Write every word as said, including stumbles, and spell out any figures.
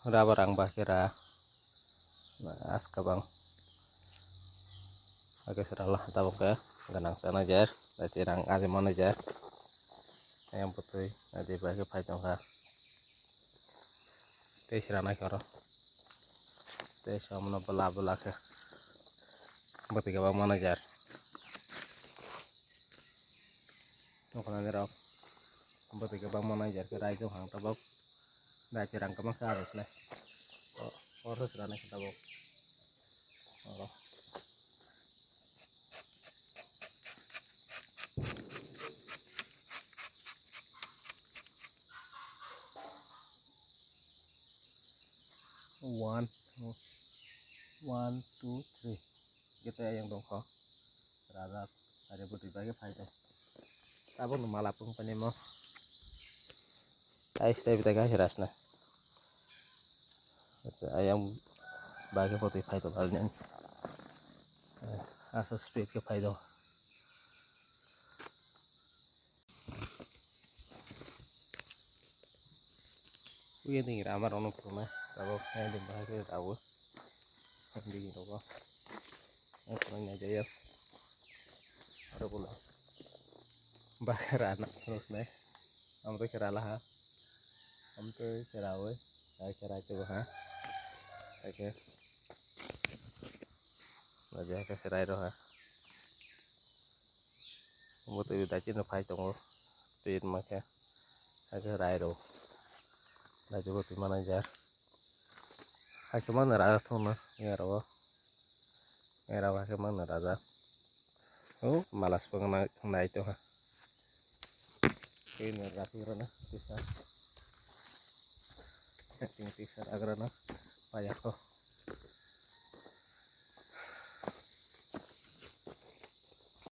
Rubber ang bahai khe ra aska bang. Ake sera lah tabuk khe ganang sana jer, tei rang aje mana jer. Ayang putui adi bahai khe phai tongkha. Tei sera nai khoro. Tei samno bela bela khe bwtwi khe bang mana jer. Tongkha nai rok bwtwi khe bang mana jer khe rai tong hang tabuk. Dai tirang kwbangsa aro se nai. O, oro se ranai khe tabuk. Oro. One, two, one, two, three. Kita yang dongkho. Rajak, ada bwtwi bai khe phai tong. Tabukno mala pung pani mo. Tai step tai kaisa rasna. Ayang bai khe bwtwi phai tong ani. Asa speed khe phai tong. Uya ding rama rono phunai. Tabuk hai ding bahai khe rabo. Ding rogo. Ang khorang nai jaya. Aro bolo. Bakar anak terus nai. Amto kera laha. Amto kera oi. Ai kera itu ha. Oke. Baja ke serai roha. Amto itu dachi no phai tongo. Tit ma khe. Ake rai ro. Rai jogo twi manager. Hakhe mangno raja thokno, ero. Era hakhe mangno raja. O, malas pang nai tongha. Kini rapi rona, tisa. Kini tisa agrana. Payakho.